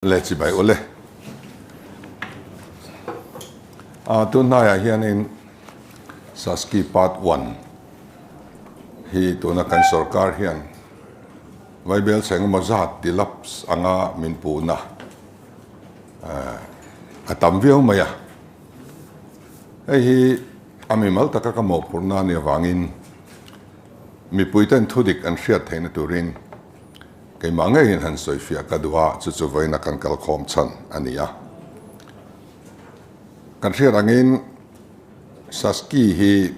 Le chibai ule. A tun hnaiah hianin Saski Part One hi tuna kan sorkar hian Vaibel chheng emaw zat ti laps anga min puhna a tam viau mai a. Hei hi a mimal taka ka mawhphurhna a nih avangin mipuiten thudik an hriat theihna turin Keimah ngeiin han sawifiah ka duh a, chu chu vawiina kan kalkhawm chhan a ni a. Kan hriat angin Saski hi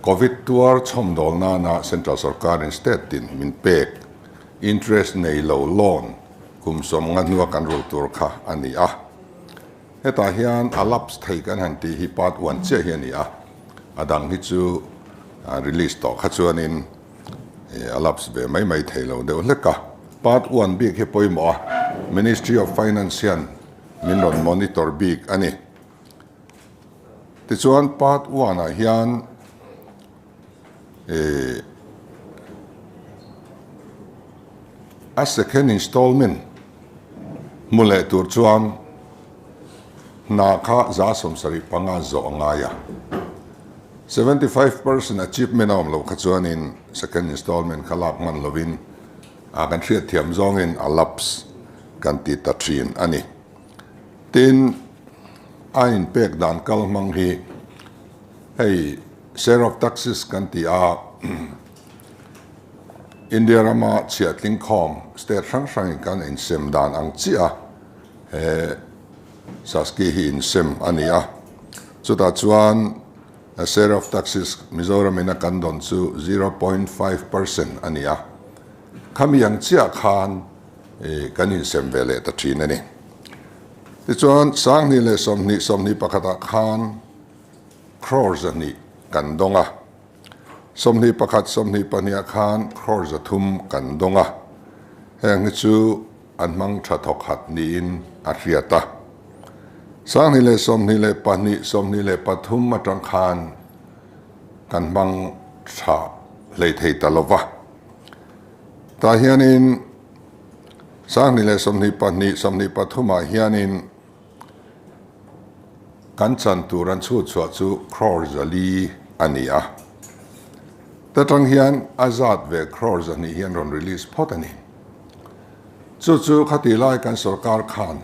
Covid tuar chhawmdawl nana Central Sorkarin State tin min pek interest nei lo loan kum 50 hnua kan rul tur kha a ni a. Hetah hian a lapse thei kan han tih hi part one chiah hi a ni a, a dang hi chu release tawh kha chuanin a lapse ve mai mai thei lo deuh hlek a. Part one bik hi pawimawh a, Ministry of Finance hian min rawn monitor bik a ni. Tichuan part one ah hian eh a second installment hmu leh tur chuan hna kha 75% zawh a ngai a. 75% achievement a awm loh kha chuanin second installment kha lak hman lovin a kan hriatthiam zawngin a lapse kan ti ta thin a ni. Tin, a inpek dan kal hmang hi hei share of taxes kan ti a, India rama chhiahtling khawm state hrang hrangin kan insem dan ang chiah a he Saski hi insem a ni a. Chutah chuan a share of taxes Mizoram in a kan dawn chu 0.5% a ni a. Khami ang chiah khan kan insem ve leh ta thin a ni. Tichuan 2020, 21 ah khan crore 200 kan dawng a. 21, 22 ah khan crore 300 kan dawng a. Heng hi chu an hmang tha thawk hat niin a hriat a. 2022, 23 atang khan kan hmang tha hlei thei ta lo va. Tah hianin 2022, 23 ah hianin kan chan tur an chhut chhuah chu crore 400 a ni a. Ta tang hian a zat ve crore 200 hian rawn release phawt a ni. Chu chu khati lai kan sorkar khan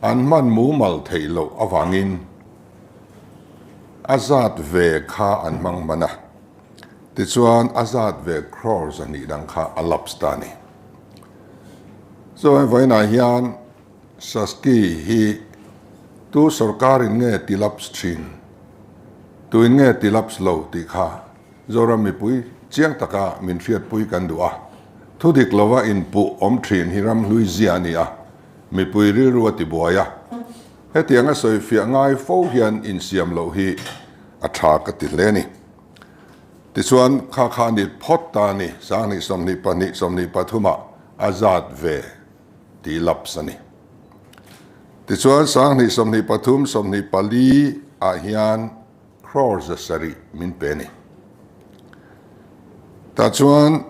an hman mumal theih loh avangin a zat ve kha an hmang hman a. Tichuan a zat ve crore 200 dang kha a lapse ta a ni. Chuan vawiinah hian Saski hi tu sorkarin nge ti lapse thin, tuin nge ti lapse lo tih kha Zoram mipui chiang taka min hriatpui kan duh a, thu dik lova inpuh awm thin hi ram hlui zia a ni a, mipui rilru a tibuai a. Hetianga sawifiah ngai fo hian insiam loh hi a tha ka ti hle a ni. Tichuan, kha kha ni phawt ta a ni, 2022, 23 ah a zat ve tih lapse a ni. Tichuan, 2023, 24 ah hian Crore 700 min pe a ni. Tah chuan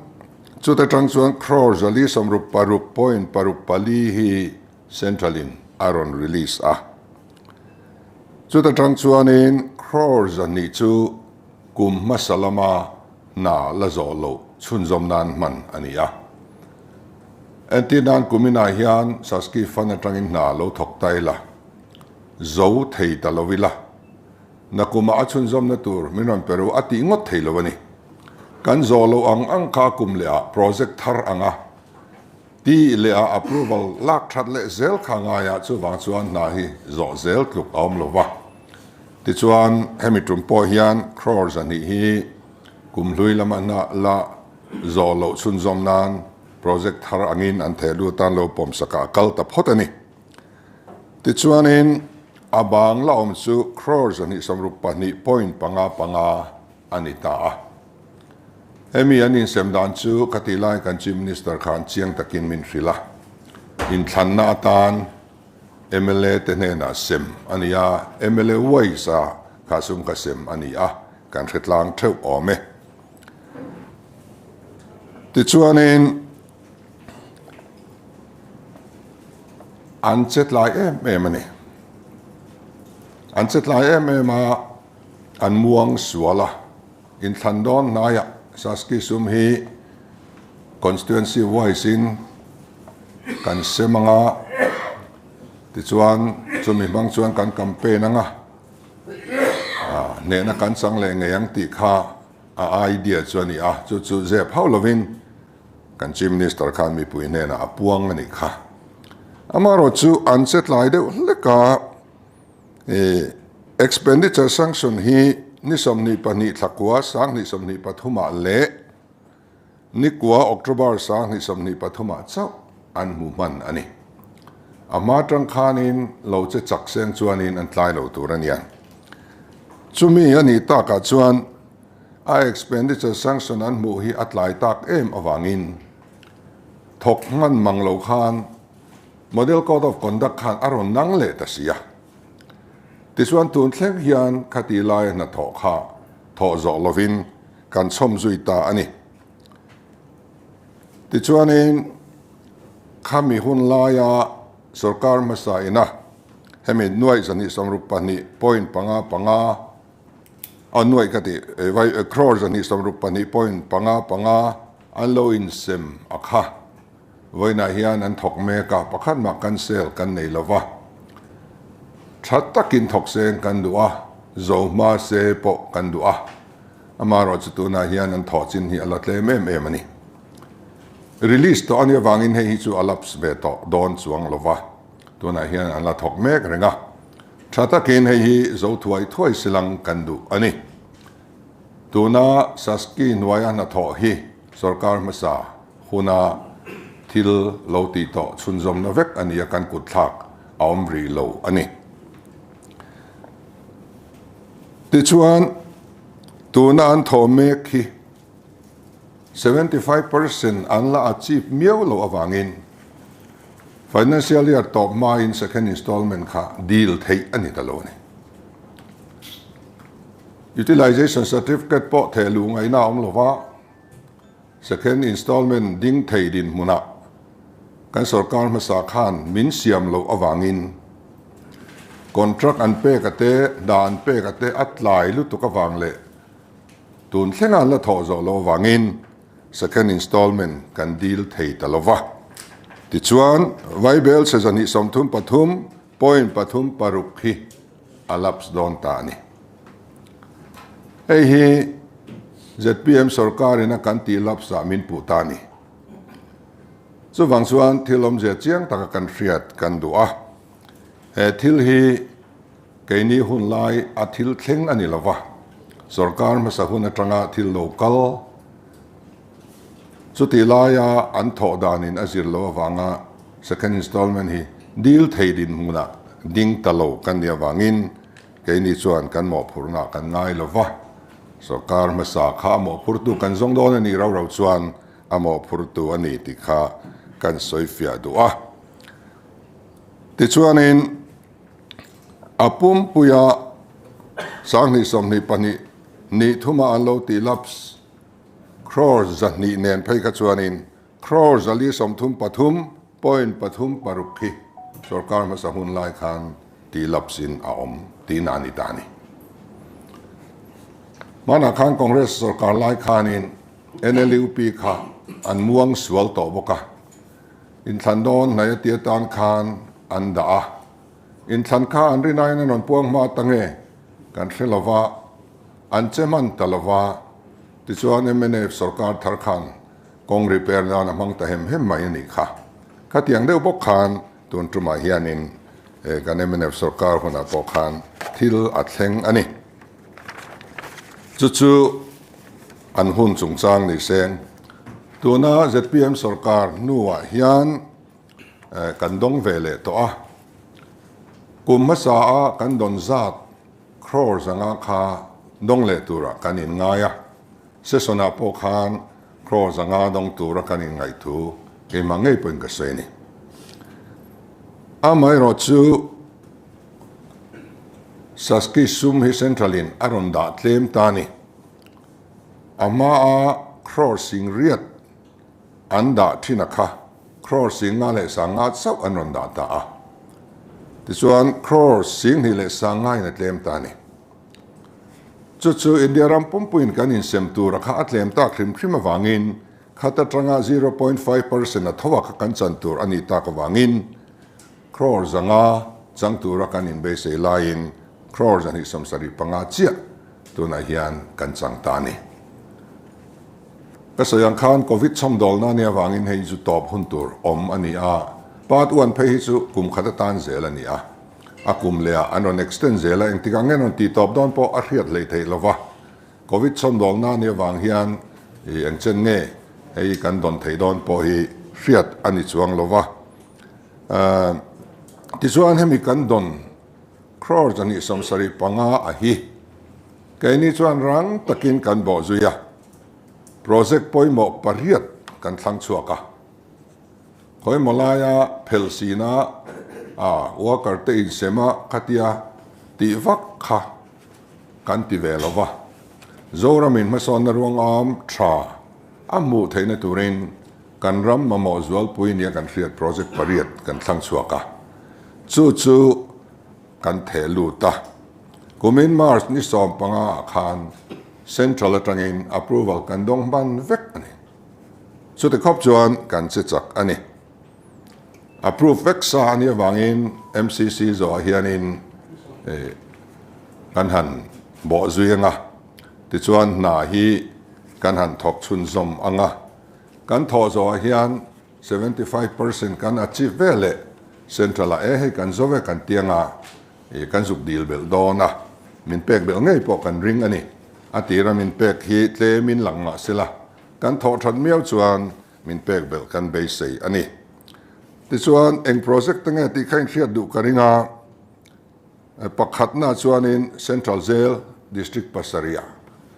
chuta tang chuan crore 466.64 hi Central in a rawn release a. Chuta tang chuanin crore 200 chu kum hmasa lama hna la zawh loh chhunzawm nan hman a ni a. Entir nan kuminah hian Saski Fund atangin hna lo thawk ta ila, zo thei ta lo ila. Nakumah a chhunzawmna tur min rawn pe ru a tih ngawt thei lo a ni. Kan zawh loh ang ang kha kum leh ah project thar ang a ti leh ah approval lak that leh zel kha ngai ah chuvang chuan hna hi zawh zel tluk a awm lo va. Tichuan hemi tum pawh hian crore 200 hi kum hlui lama hna la zawh loh chhunzawm nan project thar angin an theh lut a an lo pawm sak ah a kal ta phawt a ni. Tichuanin, a bang la awm chu crore 262.55 a ni ta a. Hemi an insem dan chu ka tih lai kan Chief Minister khan chiang takin min hrilh a. Inthlanna atan mla te hnenah sem a ni a, mla wise a kha sum kha sem a ni a, kan hre tlang theuh awm e. Tichuanin. An che tlai em em a ni. An che tlai em em a, an muang sual a. Inthlan dawn hnaiah Saski sum hi constituency wise in kan sem ang a, tichuan chumi hmang chuan kan campaign ang a, hnehna kan chang leh ngei ang tih kha a idea chu a ni a, chu chu zep hauh lovin Kan Chief Minister khan mipui hnenah a puang a nih kha. Amaherawhchu an che tlai deuh hlek a, expenditure sanction hi ni 22 thlakua 2023 ah leh nikua October 2023 ah chauh an hmu hman a ni. A hma tang khanin lo che chak seng chuanin an tlai lo tur a nia. Chumi a nih takah chuan A expenditure sanction an hmuh hi a tlai tak em avangin thawk hman mang lo khan Model Code of Conduct khan a rawn nang leh ta si a. Tichuan tun thleng hian khati laia hnathawh kha thawh zawh lovin kan chhawm zui ta a ni. Tichuanin khami hun laia sorkar hmasa ina hemi nuaih zahnih sawmruk pahnih point panga panga A nuaih ka tih vai crore 262 point panga panga an lo insem a kha. Vawiinah hian an thawk mek a, pakhat mah cancel kan nei lo va. Tha takin thawk seng kan duh a, zo hma se pawh kan duh a. Amaherawhchu tunah hian an thawh chin hi a la tlem em em a ni. Release tawh a nih avangin hei hi chu a lapse ve tawh dawn chuang lo va, tunah hian an la thawk mek reng a. Tha takin hei hi zo thuai thuai silang kan duh a ni. Tuna Saski hnuaia hnathawh hi sorkar hmasa huna thil lo tih tawh chhunzawmna vek a nia kan kutthlak a awm rih lo a ni. Tichuan, tuna an thawh mek hi 75% an la achieve miau loh avangin financial year tawp hmain second installment kha deal theih a ni ta lo a ni. Utilization certificate pawh theh luh ngaihna a awm lo va, second installment ding thei dinhmunah kan sorkar hmasa khan min siam loh avangin contract an pek a te, hna an pek a te a tlai lutuk avang leh Tun thlenga an la thawh zawh loh avangin second installment kan deal thei ta lo va. Tichuan, Vaibel chhe 233 point pathum paruk hi a lapse dawn ta a ni. Hei hi zpm sorkarin a kan tih lapse ah min puh ta a ni. Chuvang chuan thil awmzia chiang taka kan hriat kan duh a. He thil hi Keini hun lai a thil thleng a ni lo va, sorkar hmasa hun atanga thil lo kal chutih laia an thawh danin a zir loh avanga second installment hi dil thei dinhmunah ding ta lo kan nih avangin keini chuan kan mawhphurhna kan ngai lo va, sorkar hmasa kha a mawhphurtu kan zawng dawn a nih rau rau chuan a mawhphurtu a ni tih kha kan sawifiah duh a. Tichuanin. A pumpuia 2022 ni thuma an lo tih laps crore 200 nen phei kha chuanin crore 433 point pathum paruk hi sorkar hmasa hun lai khan tih laps in a awm tihna a ni ta a ni. Hmanah khan Congress sorkar lai khanin NLUP kha an muang sual tawh bawk a, inthlan dawn hnaih a ti atan khan an dah a. Inthlan kha an rinaiin an rawn puang hma ta nge kan hre lo va, an che hman ta lo va, tichuan mnf sorkar thar khan kawng repair nan a hmang ta hem hem mai a nih kha. Khatiang deuh bawk khan tun tumah hianin kan mnf sorkar hunah pawh khan thil a thleng a ni. Chu chu an hun chungchang ni seng. Tuna zpm sorkar hnuah hian Kan dawng ve leh tawh a, kum hmasa a kan dawn zat crore zanga kha dawng leh turah kan inngai a, session ah pawh khan crore zanga dawng tura kan inngaih thu keimah ngei pawhin ka sawi a ni. Amaherawh chu Saski sum hi Central in a rawn dah tlem ta a ni. A hma a crore sing riat An dah thin a kha, crore 5 leh 5 chauh an rawn dah ta a. Tichuan crore 21,500 in a tlem ta a ni. Chu chu India ram pumpuiin kan insem tura kha a tlem tak hrim hrim avangin khat atanga 0.5% a tho a kha kan chan tur a nih tak avangin crore 500 chang tura kan inbeisei laiin crore 275 chiah tunah hian kan chang ta a ni. Ka sawi ang khan Covid chhawmdawlna nia avangin hei chu tawp hun tur awm a ni a, part one phei hi chu kum khat atan zel a ni a, a kum leh ah an rawn extend zel a, engtik ang nge rawn tih tawp dawn pawh a hriat hleih theih lova, Covid chhawmdawlna nia avang hian i eng chen nge hei kan dawn theih dawn pawh hi hriat a ni chuang lova. Tichuan hemi kan dawn crore 275 a hi keini chuan rang takin kan bawhzui a. Project pawimawh pariat kan thlang chhuak a, khawimaw laia phelh sina a worker te insem a khatia tih vak kha kan ti ve lo va, Zoramin hmasawnna ruangam tha a hmuh theihna turin kan ram mamawh zualpui nia kan hriat project pariat kan thlang chhuak a, chu chu kan theh lut a. Kumin March ni 15 ah khan Central atangin approval kan dawng hman vek a ni. Chuti khawp chuan kan che chak a ni. Approve vek sa a nih avangin MCC zawhah hianin kan han bawh zui ang a, tichuan hna hi kan han thawk chhunzawm ang a. Kan thawh zawhah hian 75% kan achieve veleh Central ah e hei kan zo ve kan ti ang a, I kan zuk dil belh dawn a, min pek belh ngei pawh kan ring a ni. A tira min pek hi tlemin lang mah sela, kan thawh that miau chuan min pek belh kan beisei a ni. Tichuan, eng project te nge tih kha inhriat duh ka ring a, pakhatna chuanin Central Jail District pasarih ah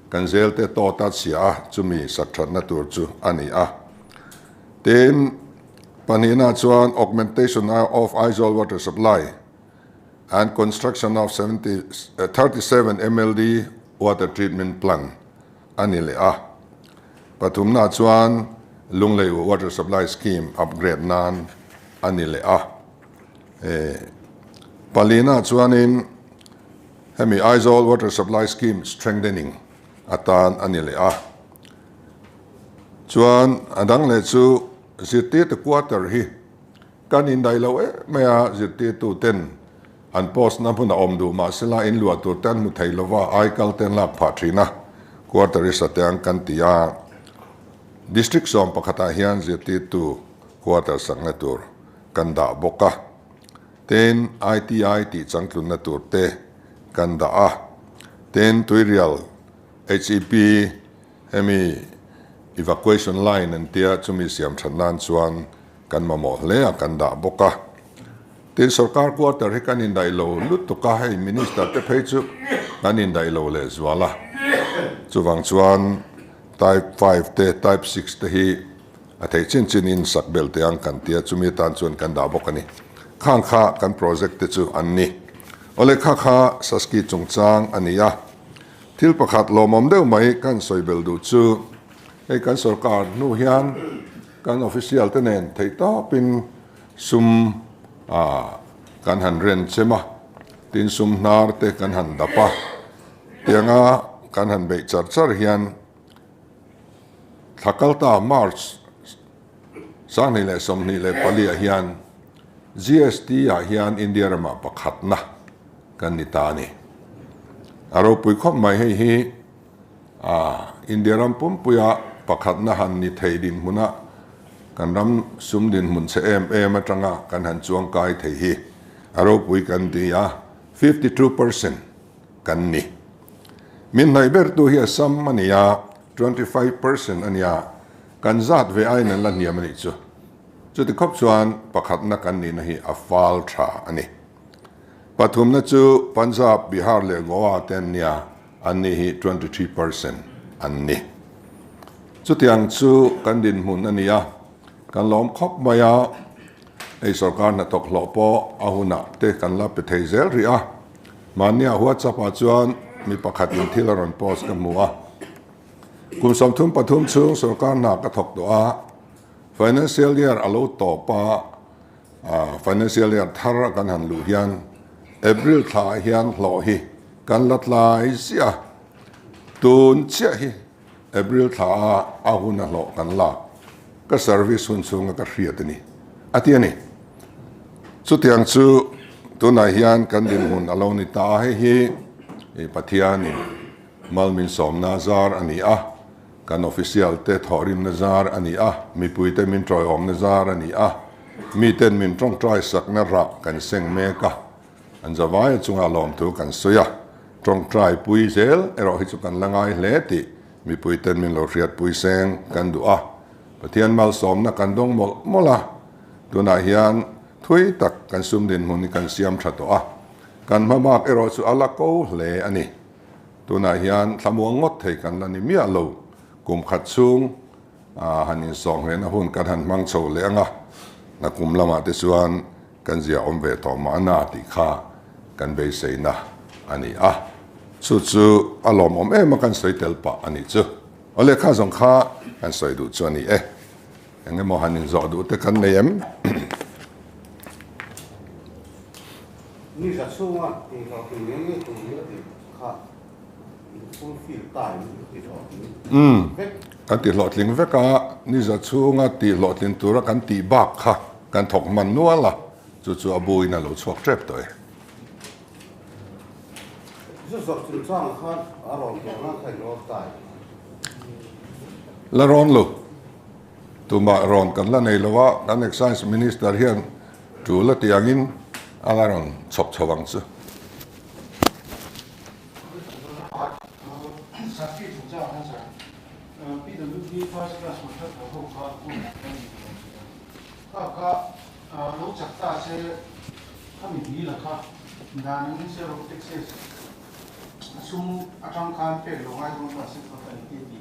kan jail te tawt a chhia a, chumi sak thatna tur chu a ni a. Tin, pahnihna chuan Augmentation of Aizawl Water Supply, and construction of 37 MLD water treatment plant a ni leh a. Pathumna chuan Lunglei water supply scheme upgrade nan a ni leh a. Palina chuanin hemi Aizawl water supply scheme strengthening atan a ni leh a. Chuan a dang leh chu zirtirtu quarter hi Kan indaih lo em mai a, zirtirtu ten an post na hmun a awm duh mahsela in luah tur te an hmu thei lova, aikal te an lak phah thin a, quarter i sa te ang kan ti a. District 11 ah hian zirtirtu quarter sakna tur kan dah bawk a, tin ITI tih changtlunna tur te kan dah a, tin Tuirial HEP hemi evacuation line an tia chumi siam that nan chuan Kan mamawh hle a kan dah bawk a. Tin, sorkar quarter hi kan indaih lo lutuk a, hei minister te phei chu kan indaih lo leh zual a. Chuvang chuan type five te, type six te hi a theih chin chin in sak belh teh ang kan tia, chumi atan chuan kan dah bawk a ni. Khang kha kan project te chu an ni. Awle kha kha Saski chungchang a ni a. Thil pakhat lawmawm deuh mai kan sawi belh duh chu hei kan sorkar hnu hian Kan official te nen theih tawpin sum kan han ren chem a, tin sum hnar te kan han dap a, tianga kan han beih char char hian thla kalta March 2024 ah hian GST ah hian India ramah pakhatna kan ni ta a ni. A ropui khawp mai hei hi. A, India ram pumpuia pakhatna han ni thei dinhmuna kan ram sum dinhmun che em em atanga kan han chuangkai thei hi a ropui kan ti a, 52% kan ni. Min hnaih bertu hi Assam a ni a, 25% a nia, kan zat ve aiin an la hniam a nih chu. Chuti khawp chuan pakhatna kan nihna hi a fal tha a ni. Pathumna chu Punjab, Bihar leh Goa te an nia. An ni hi 23% an ni. Chutiang chu kan dinhmun a ni a, kan lawm khawp mai a, hei sorkar hnathawk hlawh pawh a hunah te kan la pe thei zel rih a. Mahnia WhatsApp ah chuan mi pakhatin thil a rawn post ka hmu a, kum 33 chhung sorkar hna ka thawk tawh a, financial year a lo tawp a. Financial year thar a kan han luh hian April thla ah hian hlawh hi kan la tlai ziah a, tun chiah hi April thla a a hun a hlawh kan lak ka service hun chhunga ka hriat a ni a ti a ni. Chutiang chu tunah hian kan dinhmun a lo ni ta a, hei hi Pathianin mal min sawmna zar a ni a, kan official te thawhrimna zar a ni a, mipuite min tawiawmna zar a ni a, miten min tawngtai sakna rah kan seng mek a, an zavaia chunga lawmthu kan sawi a, tawngtai pui zel erawh hi chu kan la ngai hle tih mipuiten min lo hriatpui seng kan duh a, Pathian malsawmna kan dawng mawlh mawlh a, tunah hian thui tak kan sum dinhmun hi kan siam tha tawh a, kan hmabak erawh chu a la ko hle a ni. Tunah hian thlamuang ngawt thei kan la ni miah lo, kum khat chhung han insawhnghehna hun kan han hmang chho leh ang a, nakum lamah te chuan kan zia awm ve tawh mahna tih kha kan beiseina a ni a, chu chu a lawmawm em a kan sawi tel pah a nih chu. Aw lehkha zawng kha kan sawi duh chu a ni e. Eng emaw han inzawh duh te kan nei em? Ni za chhunga tihhlawhtling ngei ngei tur hi a tih kha in fulfill time in tihlawhtling vek. Kan tihlawhtling vek a, ni za chhunga tihhlawhtlin tura kan tih bak kha kan thawk hman nual a, chu chu a buin a lo chhuak tep tawh e. La rawn lo. Tumah rawn kan la nei lo a, kan Excise Minister hian tul a tih angin a la rawn chhawp chho ang chu. Lo chak ta se khami dil a kha dan angin sale of taxes a sum atang khan pek lo ngai dawn ta se kha ka engti a ti.